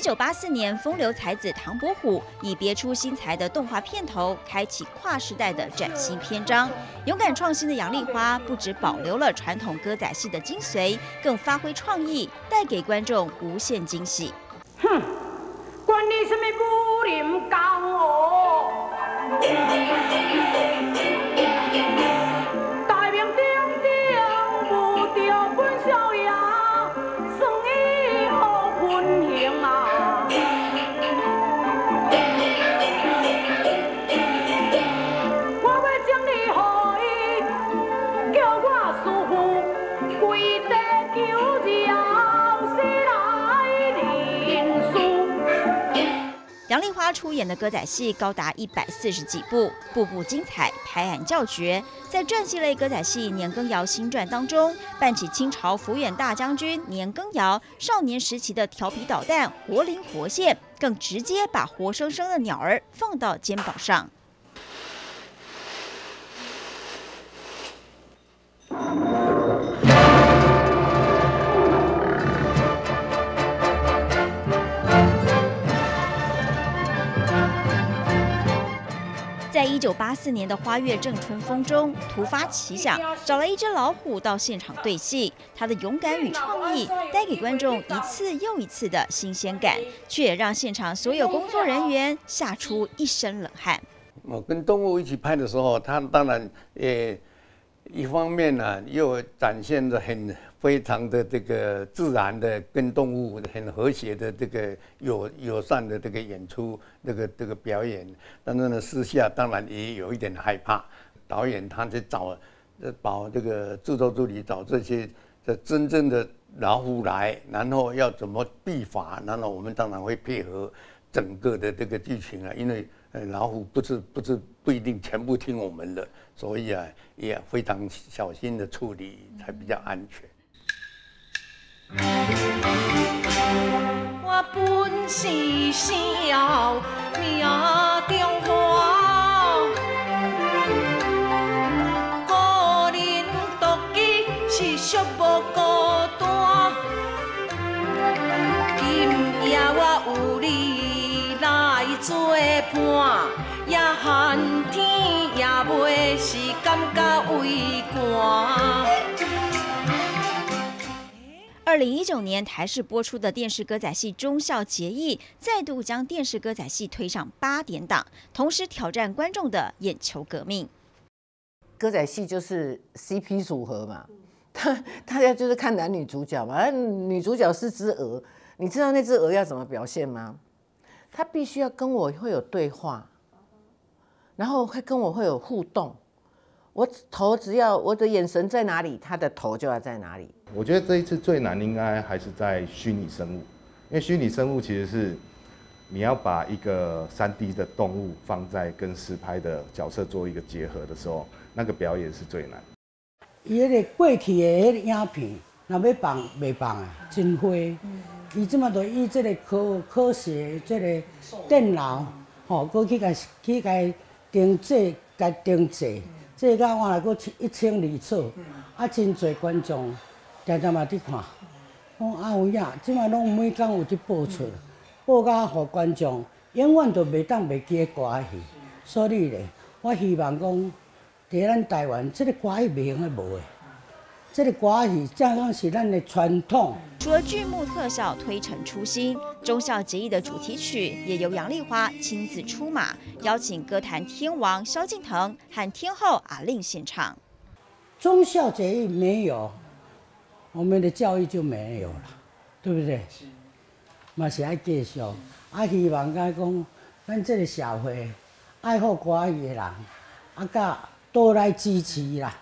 1984年，风流才子唐伯虎以别出心裁的动画片头，开启跨时代的崭新篇章。勇敢创新的杨丽花，不只保留了传统歌仔戏的精髓，更发挥创意，带给观众无限惊喜。哼，管你什么武林江湖，大名鼎鼎，无着本少爷，算伊好分行啊！我欲将你予伊，叫我师父跪地求饶，死来认输。杨丽花出演的歌仔戏高达140几部，部部精彩，拍案叫绝。在传记类歌仔戏《年羹尧新传》当中，扮起清朝抚远大将军年羹尧少年时期的调皮捣蛋，活灵活现，更直接把活生生的鸟儿放到肩膀上。在1984年的《花月正春风》中，突发奇想，找了一只老虎到现场对戏。他的勇敢与创意带给观众一次又一次的新鲜感，却也让现场所有工作人员吓出一身冷汗。我跟动物一起拍的时候，他当然也一方面呢，又展现着很非常的这个自然的跟动物很和谐的这个友善的这个演出，这个表演。但是呢，私下当然也有一点害怕。导演他去找，把这个制作助理找这些这真正的老虎来，然后要怎么避罚，然后我们当然会配合整个的这个剧情啊，因为老虎不一定全部听我们的，所以啊也非常小心的处理才比较安全。我本是生命中花，个人独居是寂寞孤单。今夜我有你来作伴，也寒天也袂是感觉畏寒。2019年台视播出的电视歌仔戏《忠孝节义》，再度将电视歌仔戏推上8点档，同时挑战观众的眼球革命。歌仔戏就是 CP 组合嘛，大家就是看男女主角嘛。女主角是只鹅，你知道那只鹅要怎么表现吗？她必须要跟我会有对话，然后会跟我会有互动。我头只要我的眼神在哪里，他的头就要在哪里。我觉得这一次最难应该还是在虚拟生物，因为虚拟生物其实是你要把一个3D 的动物放在跟实拍的角色做一个结合的时候，那个表演是最难。伊迄个过去的彼个影片，若欲放袂放啊，真花。伊这马就以这个科学这个电脑，吼，阁去共去共定制，共定制。这个换来阁一清二楚，啊，真济观众定定嘛伫看，讲啊有影，这马拢每工有伫播出，播甲予观众永远都袂当袂记得歌仔戏。所以咧，我希望讲，伫咱台湾，这个歌仔戏袂用得无的，这个歌仔戏正讲是咱的传统。除了剧目特效推陈出新，《忠孝节义》的主题曲也由杨丽花亲自出马，邀请歌坛天王萧敬腾和天后阿令献唱。忠孝节义没有，我们的教育就没有了，对不对？嘛是爱继续，啊，希望讲，咱这个社会爱好歌仔戏的人，啊，佮多来支持啦。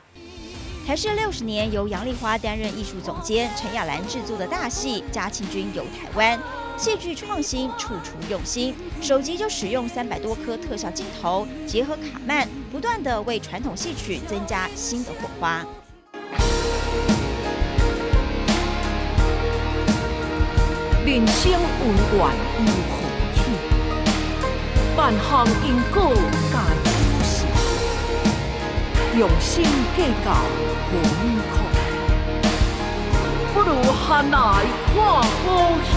台视60年，由杨丽花担任艺术总监，陈雅兰制作的大戏《嘉庆君游台湾》，戏剧创新，处处用心，首集就使用300多颗特效镜头，结合卡曼，不断的为传统戏曲增加新的火花。人生恩怨有何许？万项因果皆有时，用心计较何苦？不如闲来看好戏。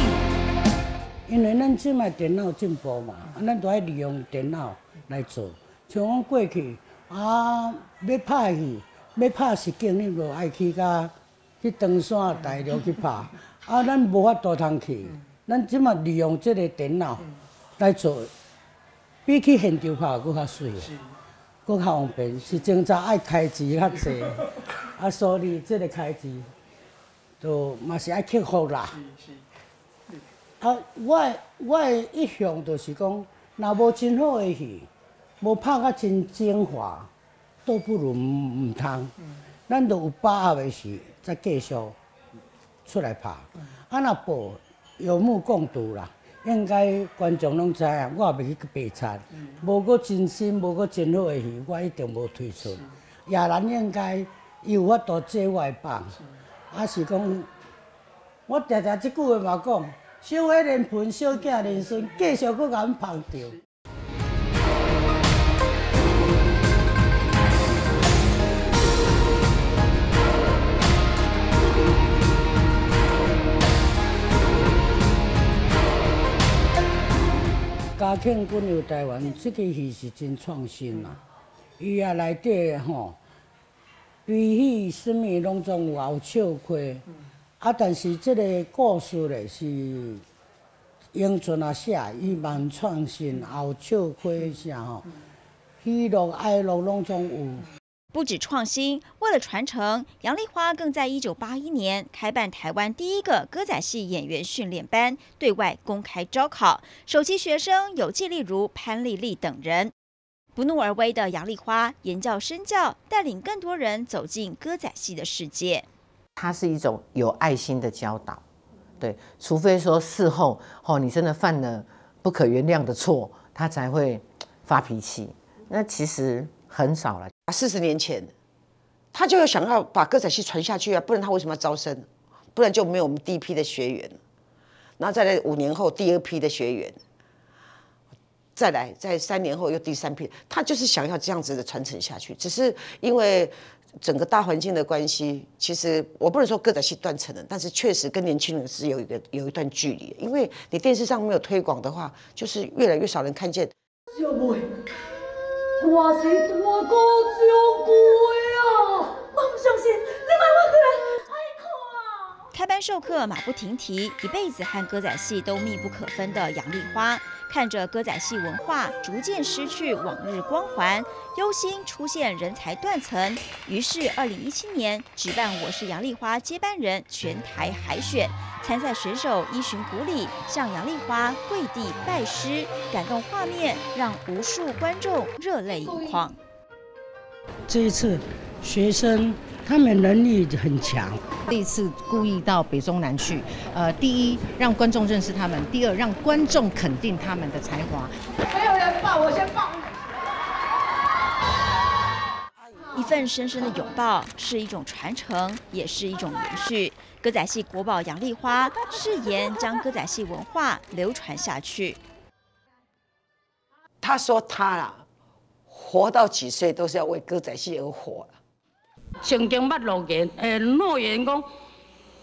因为咱这摆电脑进步嘛，啊，咱都爱利用电脑来做。像讲过去啊，欲拍戏，欲拍实景，你就爱去甲去唐山大陆去拍，啊，咱无法度通去。咱这摆利用这个电脑来做，比去现场拍阁较媠，阁较方便。是前早爱开支较济，啊，所以这个开支，就嘛是爱克服啦。啊，我的一向就是讲，若无真好的戏，无拍甲真精华，倒不如毋通。咱就有把握的时，再继续出来拍。啊，若报有目共睹啦，应该观众拢知影，我也袂去白贼。无阁真心，无阁真好的戏，我一定无推出。亚兰应该伊有法度借我的放，啊是讲，我定定这句话嘛讲，小火连盆，小囝连孙，继续阁共阮捧著。嘉庆君游台湾这个戏是真创新啦，伊也内底吼，悲喜啥物拢总有，有笑亏，啊，但是这个故事咧是英俊啊写，伊蛮创新，也有笑亏啥吼，喜乐哀乐拢总有。不止创新，为了传承，杨丽花更在1981年开办台湾第一个歌仔戏演员训练班，对外公开招考，首期学生有纪丽如、潘丽丽等人。不怒而威的杨丽花言教身教，带领更多人走进歌仔戏的世界。它是一种有爱心的教导，对，除非说事后哦，你真的犯了不可原谅的错，他才会发脾气。那其实很少了。40年前，他就有想要把歌仔戏传下去啊，不然他为什么要招生？不然就没有我们第一批的学员，然后再来5年后第二批的学员，再来在3年后又第3批，他就是想要这样子的传承下去。只是因为整个大环境的关系，其实我不能说歌仔戏断层了，但是确实跟年轻人是有一段距离，因为你电视上没有推广的话，就是越来越少人看见。小妹，我是大哥将军啊！我不相信，你莫我过来，爱看啊！开班授课马不停蹄，一辈子和歌仔戏都密不可分的杨丽花，看着歌仔戏文化逐渐失去往日光环，忧心出现人才断层，于是2017年举办《我是杨丽花接班人》全台海选，参赛选手依循古礼向杨丽花跪地拜师，感动画面让无数观众热泪盈眶。这一次，学生他们能力很强。这一次故意到北中南去，第一让观众认识他们，第二让观众肯定他们的才华。没有人抱，我先抱。一份深深的拥抱是一种传承，也是一种延续。歌仔戏国宝杨丽花誓言将歌仔戏文化流传下去。他说他啦，活到几岁都是要为歌仔戏而活。曾经捌诺言，诺言讲，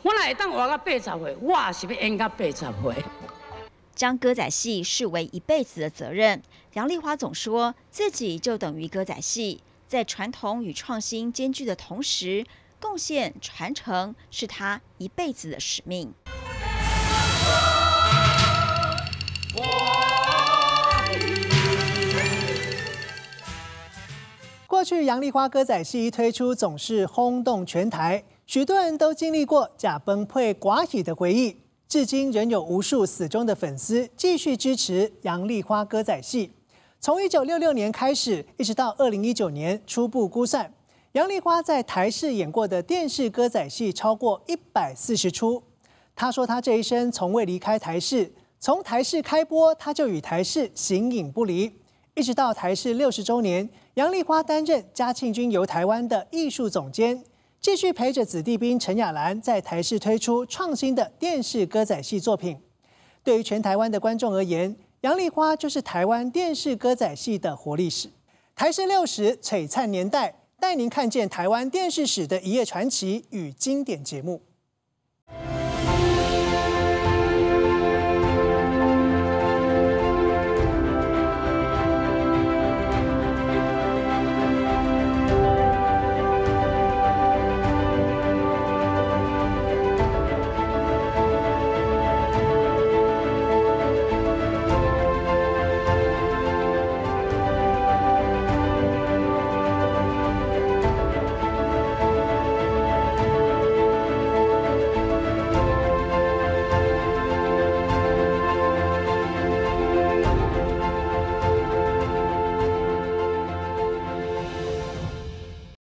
我若会当活到80岁，我也是欲演到80岁。将歌仔戏视为一辈子的责任，杨丽花总说自己就等于歌仔戏，在传统与创新兼具的同时，贡献传承是她一辈子的使命。过去杨丽花歌仔戏一推出，总是轰动全台，许多人都经历过呷饭配歌戏的回忆。至今仍有无数死忠的粉丝继续支持杨丽花歌仔戏。从1966年开始，一直到2019年，初步估算，杨丽花在台视演过的电视歌仔戏超过140出。她说，她这一生从未离开台视，从台视开播，她就与台视形影不离。一直到台视60周年，杨丽花担任嘉庆君游台湾的艺术总监，继续陪着子弟兵陈雅兰在台视推出创新的电视歌仔戏作品。对于全台湾的观众而言，杨丽花就是台湾电视歌仔戏的活历史。台视60璀璨年代，带您看见台湾电视史的一页传奇与经典节目。